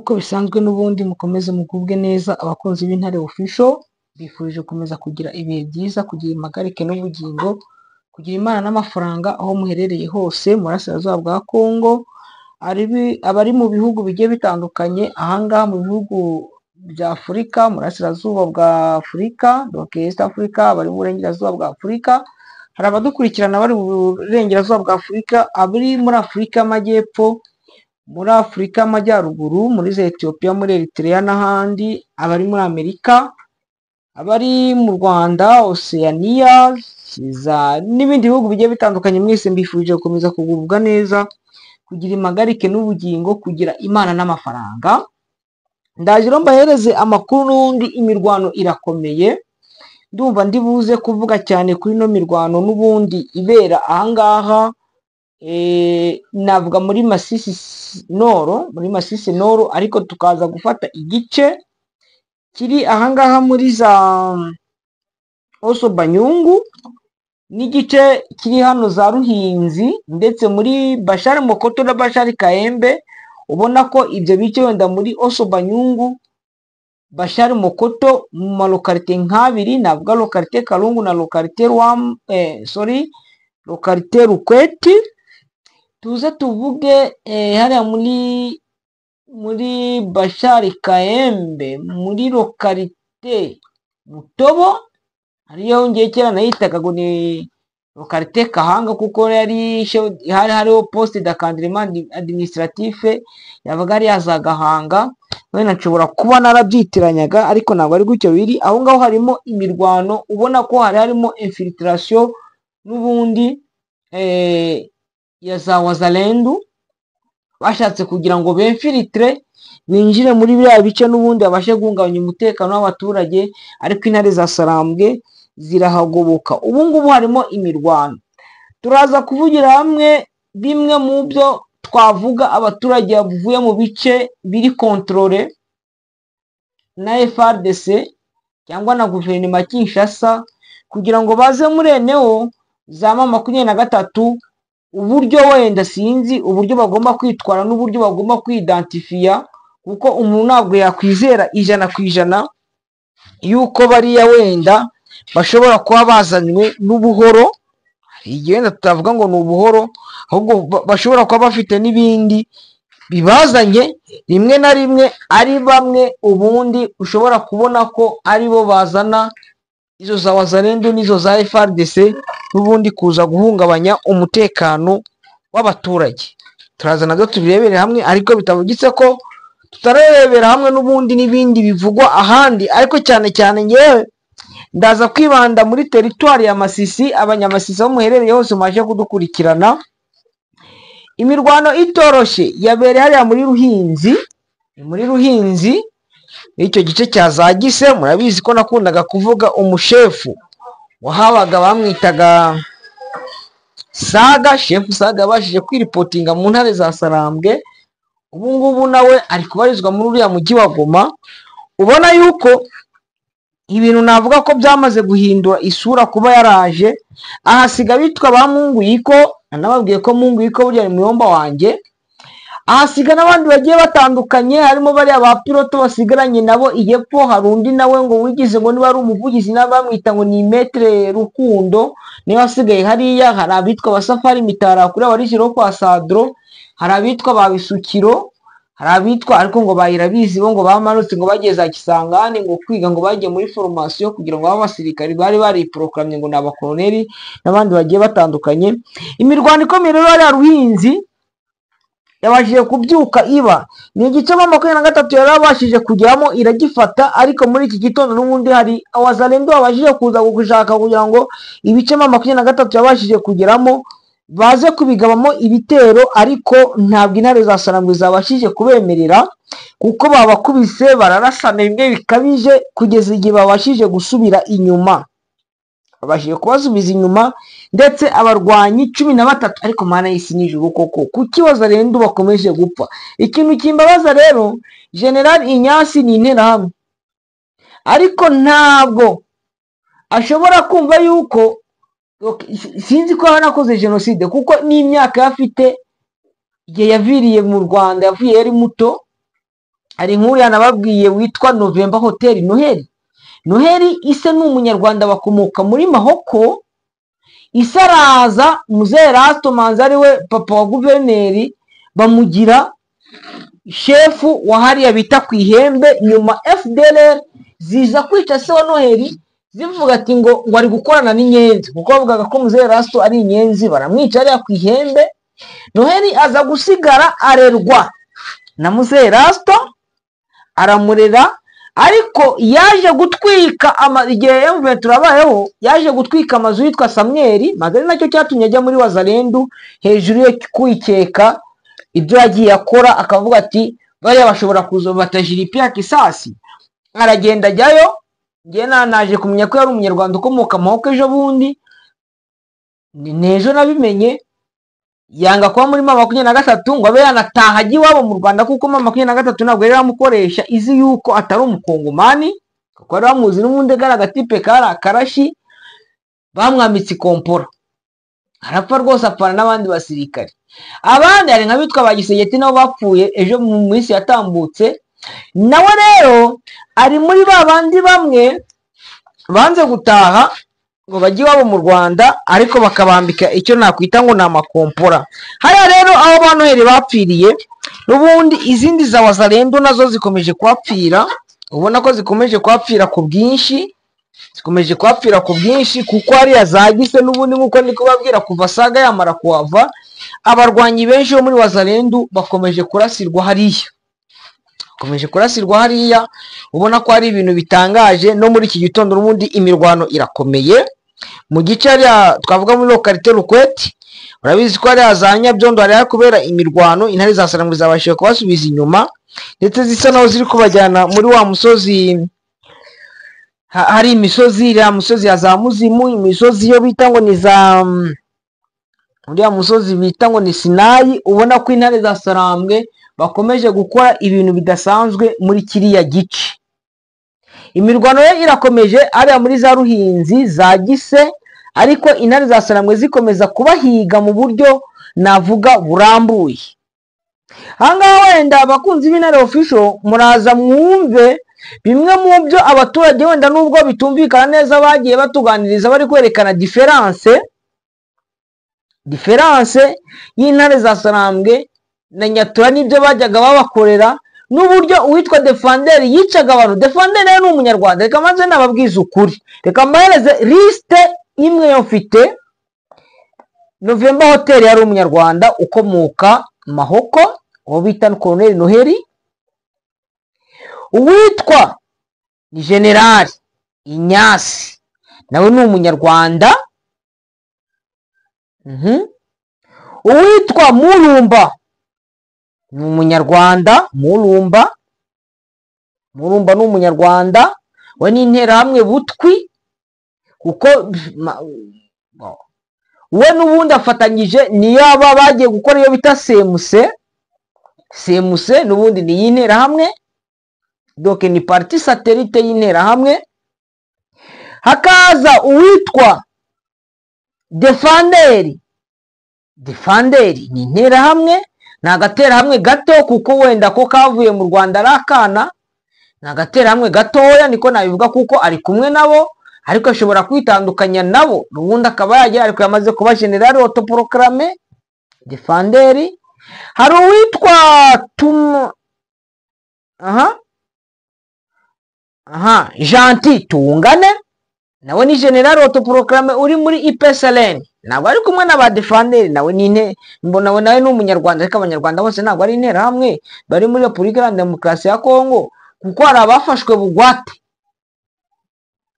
Nk'uko bisanzwe n'ubundi mukomeze mugubwe neza abakunzi b'Intare Official, mbifurije gukomeza kugira ibihe byiza, kugira impagarike n'ubugingo, kugira Imana n'amafaranga aho muherereye hose mu burasirazuba bwa Congo, abari mu bihugu bigiye bitandukanye, ahangaha mu bihugu bya Afurika, mu burasirazuba bwa Afurika, donc East Africa, abari mu burengerazuba bwa Afurika, hari abadukurikirana bari mu burengerazuba bwa Afurika, abari muri Afurika y'Amajyepfo, muri Afurika y'Amajyaruguru, muri za Ethiopia, muri Eritrea n'ahandi, abari muri Amerika, abari mu Rwanda, Oceania, n'ibindi bihugu bigiye bitandukanye, mwese mbifurije gukomeza kugubwa neza, kugira impagarike n'ubugingo, kugira Imana n'amafaranga. Ndaje rero mbahereze amakuru n'ubundi imirwano irakomeye, ndumva ndi buze kuvuga cyane kuri ino mirwano n'ubundi ibera ahangaha, navuga muri Masisi Nord, muri Masisi Nord, ariko tukaza gufata igice kiri ahangaha muri za Oso Banyungu n'igice kiri hano za Ruhinzi, ndetse muri Bashari Mokoto na Bashari Kaembe. Ubona ko ibyo bice wenda muri Oso Banyungu, Bashari Mokoto, mu ma localité nk'abiri, navuga localité Karungu na localité Rwam, sorry, localité Rukweti. Tuze tuvuge hariya muri Bashari Kaembe, muri localité Mutobo, ariyo ngiye kera nayitaga ngo ni localité Kahanga, kuko yari hari hariho poste d'encadrement administratif yabaga ari za Gahanga. Wenda nshobora kuba narabyitiranyaga, ariko ntabwo ari gutyo biri. Aho ngaho harimo imirwano, ubona ko hari harimo infiltration n'ubundi ya za Wazalendu, bashatse kugira ngo b'infiltre binjire muri biriya bice n'ubundi babashe guhungabanya umutekano w'abaturage, ariko intare za Sarambwe zirahagoboka. Ubu ngubu harimo imirwano. Turaza kuvugira hamwe bimwe mu byo twavuga abaturage bavuye mu bice biri contrôlé na FARDC cyangwa na guverinoma ya Kinshasa kugira ngo baze muri eneo za M23, uburyo wenda sinzi uburyo bagomba kwitwara n'uburyo bagomba kwidentifier, kuko umuntu ntabwo yakwizera 100% yuko bariya wenda bashobora kuba bazanywe n'ubuhoro. Igihe wenda tutavuga ngo ni ubuhoro, ahubwo bashobora kuba bafite n'ibindi bibazanye, rimwe na rimwe ari bamwe ubundi ushobora kubona ko aribo bazana izo za Wazalendo n'izo za FARDC n'ubundi kuza guhungabanya umutekano w'abaturage. Turaza nabyo tubirebere hamwe, ariko bitavugitse ko tutarebera hamwe n'ubundi n'ibindi bivugwa ahandi, ariko cyane cyane ngewe ndaza kwibanda muri teritwari ya Masisi. Abanyamasisi aho muherereye hose mwaje kudukurikirana, imirwano itoroshye yabereye hariya muri Ruhinzi, muri Ruhinzi icyo gice cya za Gise. Murabizi ko nakundaga kuvuga umushefu wahabaga bamwitaga Saga, shefu Saga yabashije kwiripotinga mu ntare za Sarambwe, ubu ngubu nawe ari kubarizwa muri uriya mujyi wa Goma. Ubona yuko ibintu navuga ko byamaze guhindura isura kuba yaraje ahasiga bitwa ba Munguyiko, anababwiye ko Munguyiko burya ni muyomba wanjye, ahasiga n'abandi bagiye batandukanye, harimo bariya ba pilote basigaranye nabo iyepfo. Hari undi nawe ngo wigize ngo niba ari umuvugizi, bamwita ngo ni Maître Rukundo, niba asigaye hariya. Hari abitwa Basafari Mitara kuri abarishyiraho kwa Sadro, hari abitwa ba Bisukiro, hari abitwa ariko ngo bayirabizi bo ngo bamanutse ngo bagiye za Kisangani ngo kwiga, ngo bagiye muri formation kugira ngo babe abasirikari, bari bariproclamye ngo ni abakoloneli n'abandi bagiye batandukanye. Imirwano ikomeye rero hariya Ruhinzi yabashije kubyuka iba ni igice M23 yari yabashije kugeramo iragifata, ariko muri iki gitondo n'ubundi hari Wazalendo babashije kuza gushaka kugira ngo ibice M23 yabashije kugeramo baze kubigabamo ibitero, ariko ntabwo intare za Sarambwe zabashije kubemerera, kuko babakubise bararasana bimwe bikabije kugeza igihe babashije gusubira inyuma, babashije kubasubiza inyuma, ndetse abarwanyi 13. Ariko mana y'isi n'ijuru koko, kuki Wazalendo bakomeje gupfa? Ikintu kimbabaza rero, General Inyasi ni interahamwe, ariko ntabwo ashobora kumva yuko sinzi ko yanakoze jenoside, kuko n'imyaka yafite igihe yaviriye mu Rwanda yavuye yari muto, Hari inkuru yanababwiye witwa November Hotel Noheli. Noheli ise ni umunyarwanda, bakomoka muri Mahoko. Ise araza, muzehe Rasto Manzi ari we papa wa guverineri, bamugira shefu wa hariya bita ku Ihembe. Nyuma FDLR ziza kwica se wa Noheli, zivuga ati ngo ari gukorana n'inyenzi, kuko bavugaga ko muzehe Rasto ari inyenzi, baramwica hariya ku Ihembe. Noheli aza gusigara arerwa na muzehe Rasto, aramurera, ariko yaje gutwika igihe M23 abayeho, yaje gutwika amazu yitwa Samweli, maze ari nacyo cyatumye ajya muri Wazalendu, hejuru yo kwikeka ibyo yagiye akora, akavuga ati bariya bashobora kuza batajiripia kisasi. Aragenda ajyayo. Njye naje kumenya ko yari umunyarwanda ukomoka Mahoko ejo bundi, n'ejo nabimenye. Yanga kuba muri mama 23 ngo abe yanataha ajya iwabo mu Rwanda, kuko mama 23 ntabwo yari yamukoresha, izi yuko atari umukongomani, kuko bari bamuzi n'ubundi kari agatipe kari akarashi, bamwambitse ikompora, arapfa rwose, apfana n'abandi basirikare. Abandi hari nk'abitwa ba Gisegeti nabo bapfuye ejo mu minsi yatambutse. Nawe rero ari muri ba bandi bamwe banze gutaha ngo bajye iwabo mu Rwanda, ariko bakabambika icyo nakwita ngo ni amakompora. Hariya rero aho ba Noheli bapfiriye, n'ubundi izindi za Wazalendo nazo zikomeje kuhapfira, ubona ko zikomeje kuhapfira ku bwinshi, zikomeje kuhapfira ku bwinshi, kuko hariya zagise n'ubundi nk'uko ndi kubabwira, kuva saga yamara kuhava, abarwanyi benshi bo muri Wazalendo bakomeje kurasirwa hariya, bakomeje kurasirwa hariya, ubona ko ari ibintu bitangaje. No muri iki gitondo n'ubundi imirwano irakomeye mu gice hariya twavuga muri lokalite Rukweti. Urabizi ko hariya za Nyabyondo hariya kubera imirwano, intare za Sarangwe zabashije kubasubiza inyuma, ndetse zisa naho ziri kubajyana muri wa musozi, hari imisozi, iriya musozi ya za Muzimu, imisozi yo bita ngo ni za uriya musozi bita ngo ni Sinayi. Ubona ko intare za Sarambwe bakomeje gukora ibintu bidasanzwe muri kiriya gice. Imirwano ye irakomeje hariya muri za Ruhinzi za Gise, ariko intare za Sarambwe zikomeza kubahiga mu buryo navuga burambuye. Ahangaha wenda abakunzi b'Intare Official muraza mwumve bimwe mu byo abaturage wenda nubwo bitumvikana neza bagiye batuganiriza, bari kwerekana diferanse y'intare za Sarambwe na Nyatura n'ibyo bajyaga babakorera, n'uburyo uwitwa Defanderi yicaga abantu. Defanderi nawe ni umunyarwanda. Reka maze nababwize ukuri, reka mbahereze liste imwe yo mfite. November Hotel yari umunyarwanda ukomoka Mahoko, uwo bita Colonel Noheli. Uwitwa ni General Inyasi nawe ni umunyarwanda. Uwitwa Murumba ni umunyarwanda. Murumba ni umunyarwanda, we ni interahamwe butwi, kuko we n'ubundi afatanyije niyo aba bagiye gukora iyo bita semuse. Semuse n'ubundi ni y'interahamwe, donc ni parti satellite y'interahamwe. Hakaza uwitwa Defanderi. Defanderi ni interahamwe, ni agaterahamwe gato, kuko wenda ko kavuye mu Rwanda ari akana, ni agaterahamwe gatoya niko nabivuga, kuko ari kumwe nabo ariko ashobora kwitandukanya nabo, n'ubundi akaba yagera, ariko yamaze kuba general autoproclame Defanderi. Hari uwitwa Gentil Tungane, nawe ni general autoproclame uri muri IPSLN, ntabwo ari kumwe na ba Defanderi, nawe ni mbona nawe ni umunyarwanda, ariko abanyarwanda bose ntabwo ari interahamwe bari muri Repubulika Iharanira Demokarasi ya Kongo, kuko hari abafashwe bugwate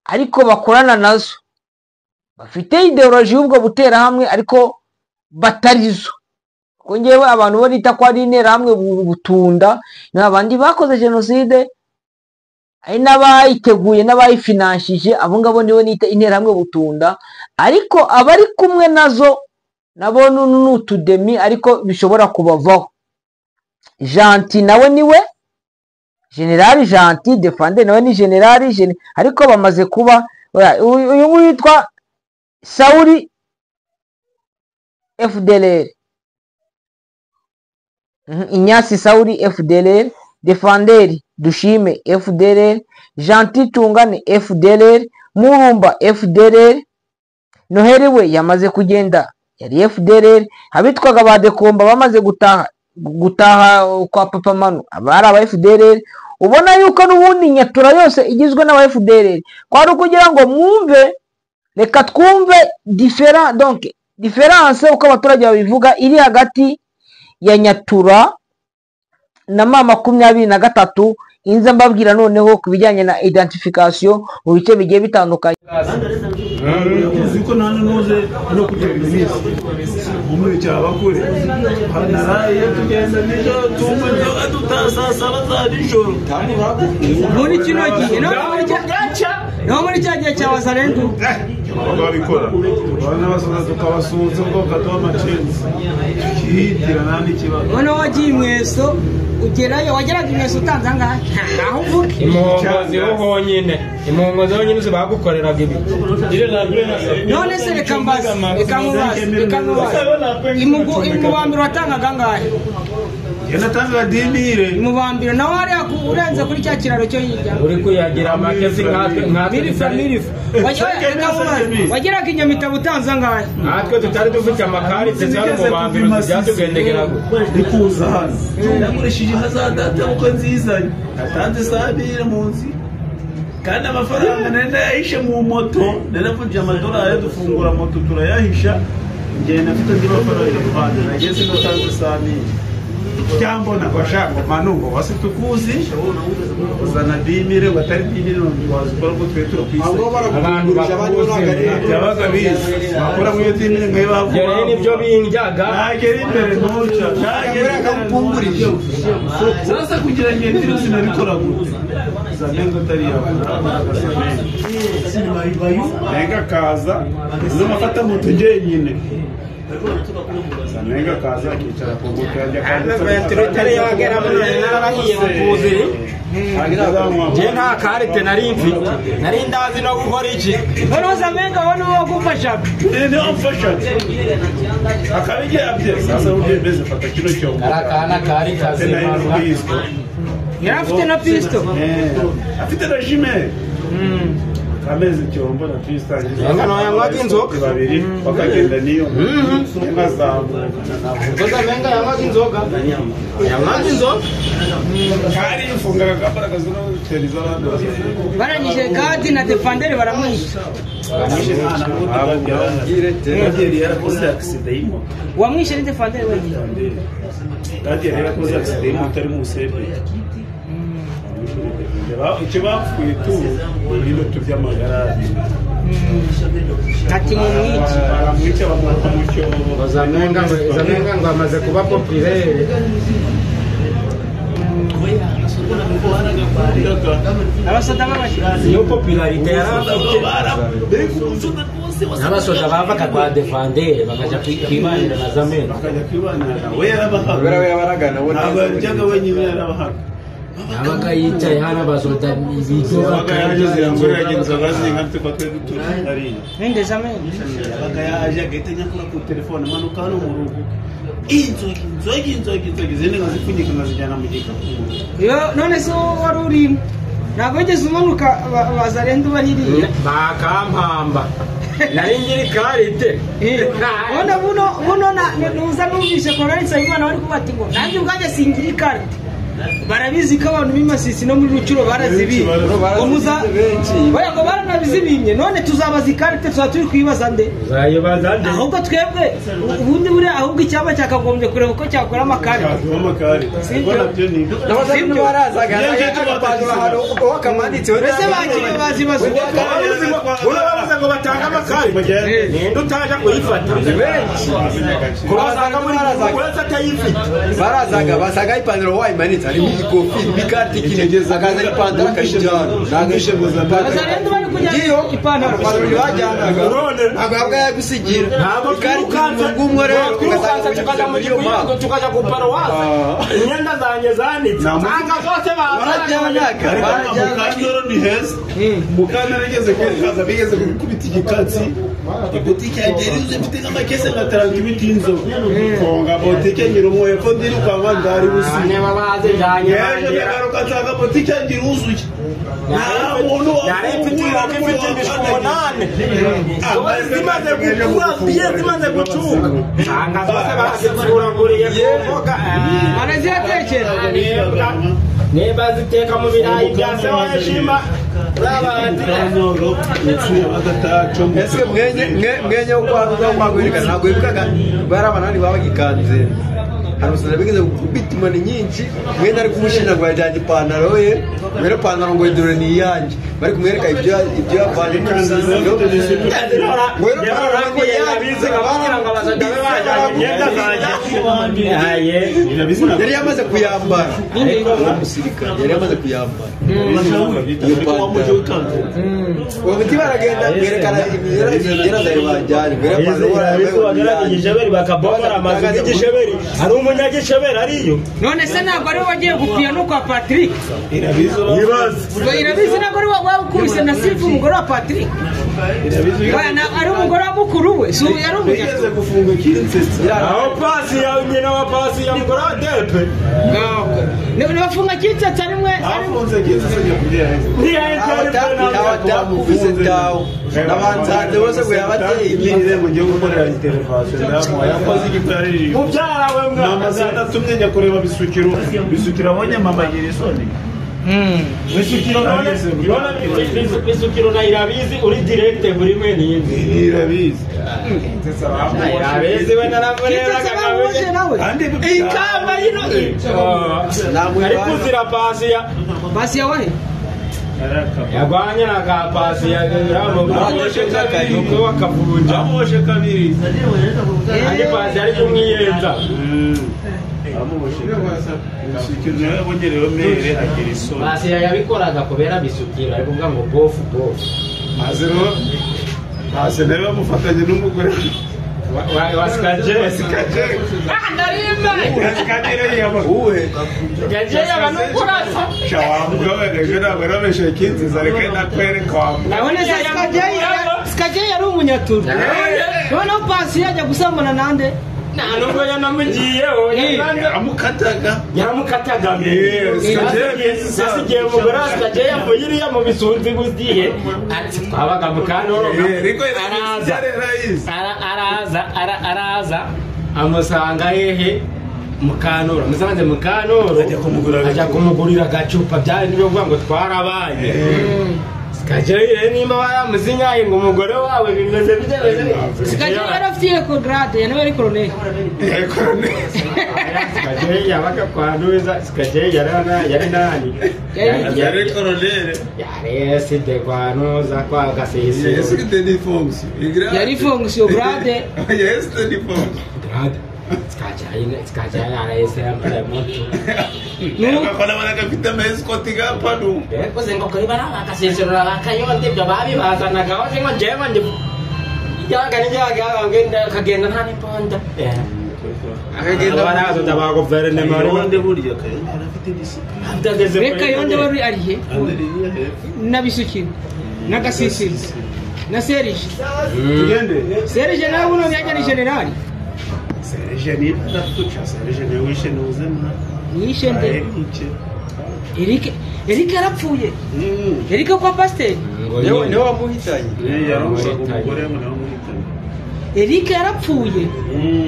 ariko bakorana nazo, bafite ideoloji y'ubwo buterahamwe ariko batarizo. Kuko ngewe abantu bo nita ko ari interahamwe butunda ni abandi bakoze jenoside, ari n'abayiteguye n'abayifinanshije, abo ngabo nibo nita interahamwe butunda, ariko abari kumwe nazo nabo ni utudemi, ariko bishobora kubavaho. Gentil nawe niwe General Gentil, Defande nawe ni General, ariko bamaze kuba uyu nguyu yitwa Sauli FDLR, Inyasi Sauli FDLR Defanderi Dushime FDLR, Gentil Tungane FDLR, Murumba FDLR, Noheli we yamaze kugenda yari FDLR, abitwaga ba Dekomba bamaze gutaha kwa Papa Manu abari aba FDLR. Ubona yuko n'ubundi Nyatura yose igizwe n'aba FDLR. Kwari kugira ngo mwumve, reka twumve donc différence uko abaturage babivuga iri hagati ya Nyatura na M23. Inza mbabwira noneho ku bijyanye na identification mu bice bigiye bitandukanye. Uziko nane noze no kutegereza umwe cyabakure hanaraye tugenda nijoro tumwe tutasasa za nijoro muri kino gihe no muri cya gihe cya Wazalendu babikora bana basoza tukabasuhuza ngo katuba amachenzi kitira nani kibazo. None wagiye Mweso ugerayo wageraga Mweso utanze angahe? Aho uvuga impongozi honyine, impongozi honyine zibagukoreraga ibi. None se reka mbaze, reka mubaze imubambiro watangaga angahe? Yanatanga dimire imubambiro nawe ari urenze kuri cya kiraro cyo hirya uri kuyagira amakezi nkatwe mirifa wageraga Inyamitabo utanze angahe? Natwe tutari dufite amakarite cyangwa umubambiro byatugendegera ndikuza hano nakoresheje inka za data uko nzizanye natanze sabire mu nzi kandi amafaranga nari nayahishe mu moto, naravunje amadolari dufungura moto turayahisha, ngenda mfite andi mafaranga iruhande nageze natanze sabire cyambona bashaka manungo wasitukuzi uzana dimire batari dimire wazikora ko twe turakwisa abantu yabaga bizi bakora mu dimire nkaye bavuga yari nibyo bindyaga nagera imbere ntuca nagera kampungurije sasa kugira ngo ndiro sinabikora gute zamengo tari yawe kaza n'amafata moto ngenyine Zamenga kaza akicara ku moto yajya kandi ventiliteri yagera muri narahiye bukuziri je nta karite nari mfite nari ndazi no gukora iki. Noneho Zamenga wowe niwe wagufashaga? Ni wamfashaga akabigira bye sasa ubyemeze fata kino cyombo karakana kari kazima yari afite na pisto afite na jime amezi cyombo na pisto yanywaga inzoga babiri bakagenda niyo nkazamuka nabo Zamenga yanywaga inzoga kari ifungaga gambaraga zino teriza abandi barangije kadi na Defanderi baramwica. Yarakoze accident y'imoto wamwishe ni Defanderi wenyine. Kadi yarakoze accident y'imoto ari mu sebe icyo bapfuye tu ibintu by'amagara ati mumwice baramwica bamuha mu cyobo. Zamenga ngo amaze kuba populaire abasoda b'abashyirazi niyo popularite yarafite n'abasoda bavaga kwa Defanderi bakajya kwibanira na Zamenga bakajya kwibanira we yarabahaga ntabwo yajyaga wenyine yarabahaga yabaga yicaye hano abasoda ibiryo yabaga yagenzaga inzoga zinka twe dutura hariya ninde Zamenga yabaga yaje agahita nyakura ku telefone manuka hano mu rugo inzoga inzoga inzoga inzoga izindi nkazipfunyika nkazijyana mu gikapu. None se wari urimo ntabwo wigeze umanuka Wazalendu baririya bakampamba nari ngira ikarite none buno nuza numvise Colonel Nsabimana wari kuvuga ati ngo nanjye ubwanjye singira ikarite. Barabizi ko abantu b'imasisi no muri Rucuro barazibimye oya ngo baranabizibimye none tuzabaza ikarite tuzaba turi kuyibaza nde? Ahubwo twebwe ubundi buriya ahubwo icyaba cyakagombye kureba uko cyakora amakarite. Mbese bakiriye bazibaza urababuza ngo batange amakarite ninde utaje kuyifata kubasanga muri uretse atayifite barazaga basaga ipantaro wayimanitse harimo ikofi n'ikarite kinegeza akaza ipantaro akayijyana Wazalendu bari kujyana ipantaro bajyanaga ntabwo yabwa yagusigira ntabwo twirukanse tukajya mu gikuyu tukajya ku paruwasi imyenda zanjye zanitse nanga zose barajyanaga mukandoro ni heza mukandoro igeze kwekaza bigeze gukubita igikatsi ibutike yagera inzu ifite nk'amakese nka taranti ibiti y'inzoga mfunga botike ngira umwepfo ndirukanka ndari busi niba bazijyanye ejo ndagaruka nsanga botike ngira uzuye nta muntu nari mfite inkoko ifite imishwi umunani zimaze gukura biye zimaze gucuka nsanga zose bazicuraguriye ku mboga arazihatekera niba ziteka mu birayi bya se washima ese mwenye wo kwagwirikana ntabwo wibukaga bari abanani babaga ikanze hari umusore bigeze gukubita inkoni nyinshi mwene ari kumushinja ngo yajyanye ipantaro ye mwene ipantaro ngo dore ni iyanjye bari kumwereka ibyo yavanye mu rusengero ngo rero ipantaro ngo yari yamaze kuyambara umusirikare yari yamaze kuyambara iyo pantaro uwo muti baragenda mwerekana imyenda zawe bajyanye mwene ipantaro igisheberi bakabomora amazu y'igisheberi hari umunyagisheberi ariyo none se ntabwo ariwe wagiye gupira no kwa Patrick irabizi ntabwo ari wakubise na Sifu umugore wa Patrick ari umugore wa mukuru we si ubu yari bigeze gufunga ikinsetsi aho pasi ya nyina wa pasi ya mugore wa depe nibafunga kinsetsi ari mwe afunze kinsetsi ajya kubyera abatakubise tawe n'abansanze bose ngo yabateye igihe ngo ngiye gukorera intervention ndamuha yakoze igitaririye mubyara we mwana amasaha atumye njya kureba bisukiro bisukiro abonye mama agira isoni bisukiro none bisukiro na irabizi uri direct buri mwe n'indi irabizi irabizi we naramureba nawe ikamba yino ari kuzira pasi ya pasi ya wahe yagwanye na ka pasi ya wakavunja amuboshe kabiri andi pasi ari kumwiyenza pasi yabikoraga kubera bisukiro ari kuvuga ngo bofu bofu pasi nawe bamufatanye n'umugore wasikaje sikaje yari umunyaturu noneho pasi yajya gusambana nande nta nubwo yanamugiyeho yaramukataga yasigiye umugore wa sikaje yavuye iriya mu bisunzi guziye twabaga mu kanoro araza araza amusanga hehe mukanoro amusanze mukanoro ajya kumugurira agacupa byari nibyo kuvuga ngo twarabaye sikaje nimba waramuzinyaye ngo umugore wawe bimeze bite sikaje yari afite iyo grade yari ari koroneli sikaje yabaga kwa Nduza sikaje yari nani yari koroneli yari side kwa Nduza kwa Gasisi yari ni fonction yari fonction grade yari ni fonction grade sikaje yarahise yambaye moto bakora baragafite amaesikoti ga panu bekuze ngo kuri bariya bakasesero bakayonde ibyo babibazanaga bose ngo njyewe ndi yaga n'ijyaga akagenda nta n'imbunda akagenda baraza ba guverinoma kayonde burya kayonde arafite disipline reka kayonde wari ari he n'abisukiro n'agasisiro na serije tugende serije nawe uno yajya ni generali serije ni ndafuca serije ni wishe nuzema wishe nde Eric Eric yarapfuye Eric kwa pasiteri niwe wamuhitanye Eric yarapfuye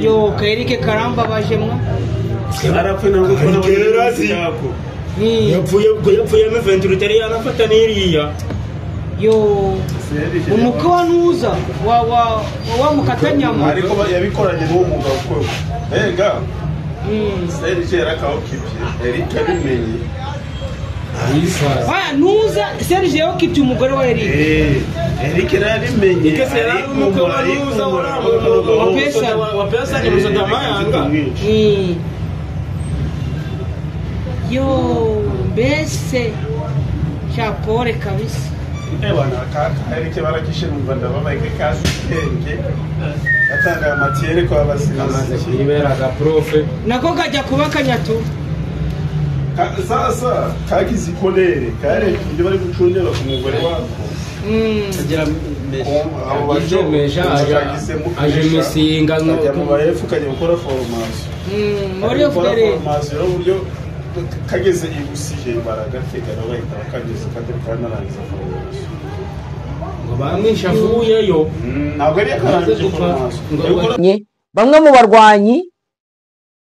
yo ka Eric karambabaje mwa arapfuye ntabwo yapfuye yapfuye M23 itari yanafata n'iriya yo umukwe wa ntuza wa wa wa mukatanyama ariko yabikoranye n'uwo mugabo kwe mbega Serge yarakawukibye Eric abimenye Oya ntuza Serge yawukibye umugore wa Eric Eric yarabimenye umukwe wa ntuza wa pesa ni musodamayanga yo mbese cyapore kabisa Ebana ka Eric barakishe numva ndababaye kazi ubwenge gatanga matière kwa Amaze basinzi. kwibera agaprofe. Nako kajya kuba kanyatu. Sasa kagize ikolere karebye ibyo bari gucungera ku mugore wako. Agira mesha. Abo Yagize mesha, aje misinga kajya mu bayefu, kajya gukora formation. Muri gukora FDR. Formation y'uburyo kageze i Busihe baragatega nabo bahita bakageze katari kanarangiza formation. Ngo bamwishe avuyeyo. Ntabwo ari yakarangije formation. Yo gukora. Bamwe mu barwanyi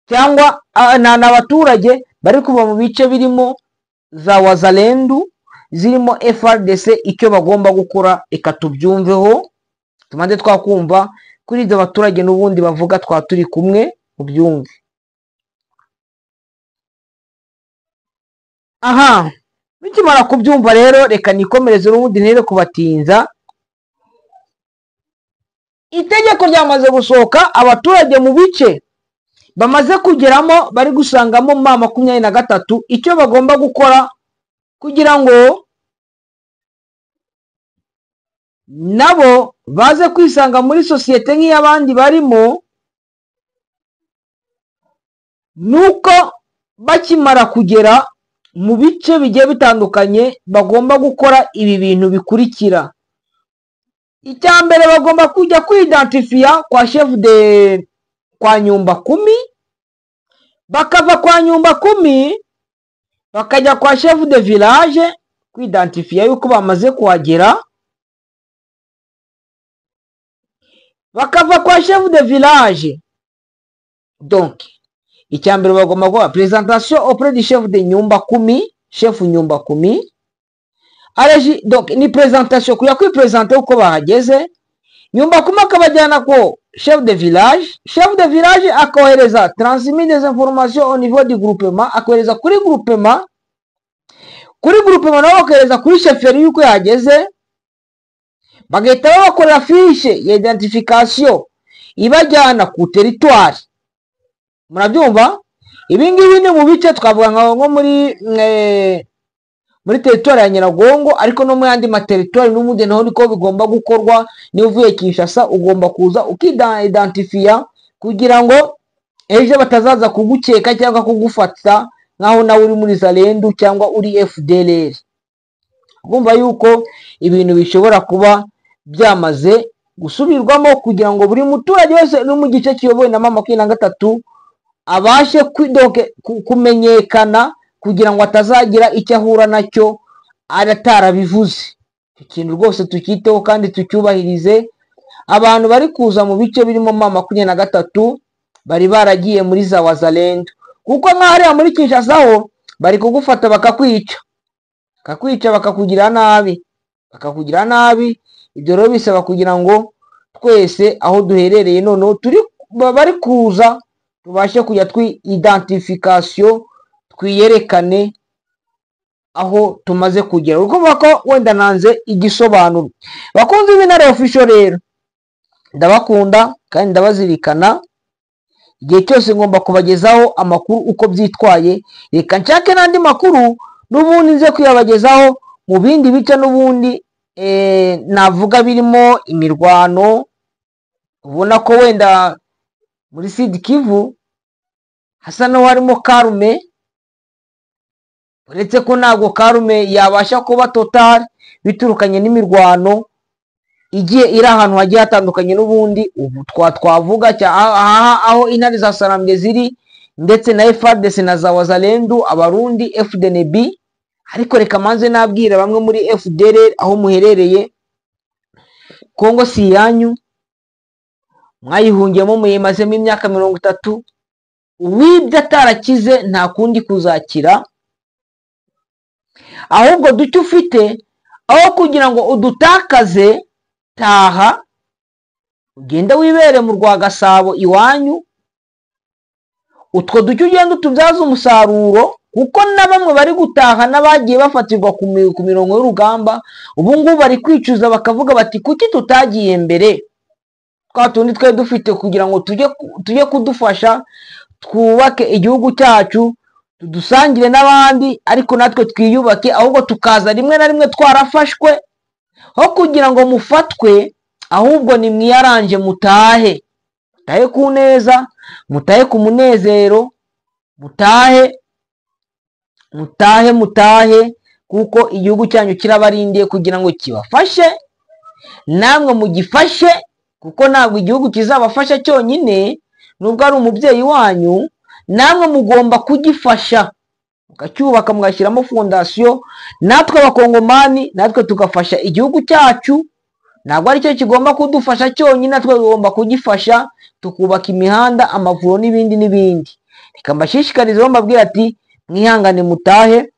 cyangwa ni abaturage bari kuva mu bice birimo za Wazalendu, zirimo FARDC, icyo bagomba gukora reka tubyumveho, tubanze twakumva kuri ibyo baturage n'ubundi bavuga twa turi kumwe mubyumve. Aha bikimara kubyumva rero, reka nikomereze n'ubundi ntere kubatinza. Itegeko ryamaze gusohoka, abaturage mu bice bamaze kugeramo bari gusangamo M23, icyo bagomba gukora kugira ngo nabo baze kwisanga muri sosiyete nk'iy'abandi barimo, nuko bakimara kugera mu bice bigiye bitandukanye bagomba gukora ibi bintu bikurikira. Icya mbere, bagomba kujya kwidantifiya kwa chef de kwa nyumba kumi, bakava kwa nyumba kumi bakajya kwa chef de village kwidantifiya yuko bamaze kuhagera, bakava kwa chef de village. Donc icya mbere bagomba gukora présentation auprès du chef de nyumba kumi, chef nyumba kumi araji. Donc ni présentation, kujya kwipresenter uko bahageze. Nyumba kumi akabajyana ko chef de village, chef de village akohereza transmis des informations au niveau du groupement, akohereza kuri groupement, kuri groupement nabo bakohereza kuri chefferie yuko yahageze, bagahita babakorera fiche ya identification ibajyana ku territoire. Murabyumva, ibi ngibi ni mu bice twavuga nko muri territoire ya Nyiragongo, ariko no mu yandi materitwari n'ubundi naho niko bigomba gukorwa. Niba uvuye Kinshasa ugomba kuza ukidantifiya kugira ngo ejo batazaza kugukeka cyangwa kugufata nk'aho nawe uri muri Zalendu cyangwa uri FDLR. Urumva yuko ibintu bishobora kuba byamaze gusubirwamo kugira ngo buri muturage wese no mu gice kiyobowe na M23 abashe kumenyekana, kugira ngo atazagira icyo ahura nacyo atarabivuze. Icyo kintu rwose tukiteho kandi tucyubahirize. Abantu bari kuza mu bice birimo M23 bari baragiye muri za Wazalendo, kuko nk'ahariya muri Kinshasa ho bari kugufata bakakwica, bakakwica, bakakugira nabi, bakakugira nabi. Ibyo rero bisaba kugira ngo twese aho duherereye noneho turi bari kuza tubashe kujya twi identification, twiyerekane aho tumaze kugera. Urumva ko wenda nanze igisobanuro. Bakunzi b'Intare Official rero, ndabakunda kandi ndabazirikana. Igihe cyose ngomba kubagezaho amakuru uko byitwaye. Reka nshake n'andi makuru n'ubundi nze kuyabagezaho mu bindi bice n'ubundi navuga birimo imirwano. Ubona ko wenda muri Sud Kivu hasa n'aho harimo calme, uretse ko ntabwo calme yabasha kuba total biturukanye n'imirwano igiye iri ahantu hagiye hatandukanye. N'ubundi ubu twavuga aho intare za Sarambwe ziri ndetse na FARDC na za Wazalendu, Abarundi, FDNB. Ariko reka manze nabwira bamwe muri FDLR aho muherereye, Kongo si iyanyu, mwayihungiyemo muyimazemo imyaka 30. Uwibye atarakize nta kundi kuzakira, ahubwo duke ufite aho kugira ngo udutakaze, taha ugende wibere mu rwa Gasabo iwanyu, utwo duke ugenda utubyaze umusaruro, kuko na bamwe bari gutaha n'abagiye bafatirwa ku mirongo y'urugamba ubu ngubu bari kwicuza, bakavuga bati kuki tutagiye mbere, twa tundi twari dufite kugira ngo tujye kudufasha twubake igihugu cyacu, tudusangire n'abandi, ariko natwe twiyubake, ahubwo tukaza rimwe na rimwe twarafashwe. Ho kugira ngo mufatwe, ahubwo ni mwiyaranje mutahe, mutahe ku neza, mutahe ku munezero, mutahe, mutahe, mutahe, kuko igihugu cyanyu kirabarindiye kugira ngo kibafashe, namwe mugifashe, kuko ntabwo igihugu kizabafasha cyonyine, nubwo ari umubyeyi wanyu, namwe mugomba kugifasha, mukacyubaka, mugashyiramo fondasiyo. Natwe Abakongomani, natwe tugafasha igihugu cyacu. Ntabwo aricyo kigomba kudufasha cyonyine, natwe tugomba kugifasha, tukubaka imihanda, amavuriro n'ibindi n'ibindi. Reka mbashishikarize, mbabwira ati mwihangane mutahe,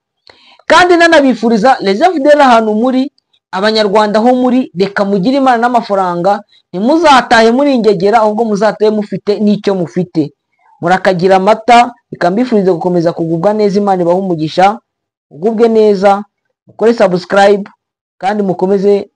kandi nanabifuriza reserve ahantu muri Abanyarwanda aho muri, reka mugire Imana n'amafaranga, ntimuzatahe muri ingegera, ahubwo muzatahe mufite n'icyo mufite. Murakagira amata. Reka mbifurize gukomeza kugubwa neza, Imana ibahe umugisha, ugubwe neza, mukore subscribe kandi mukomeze.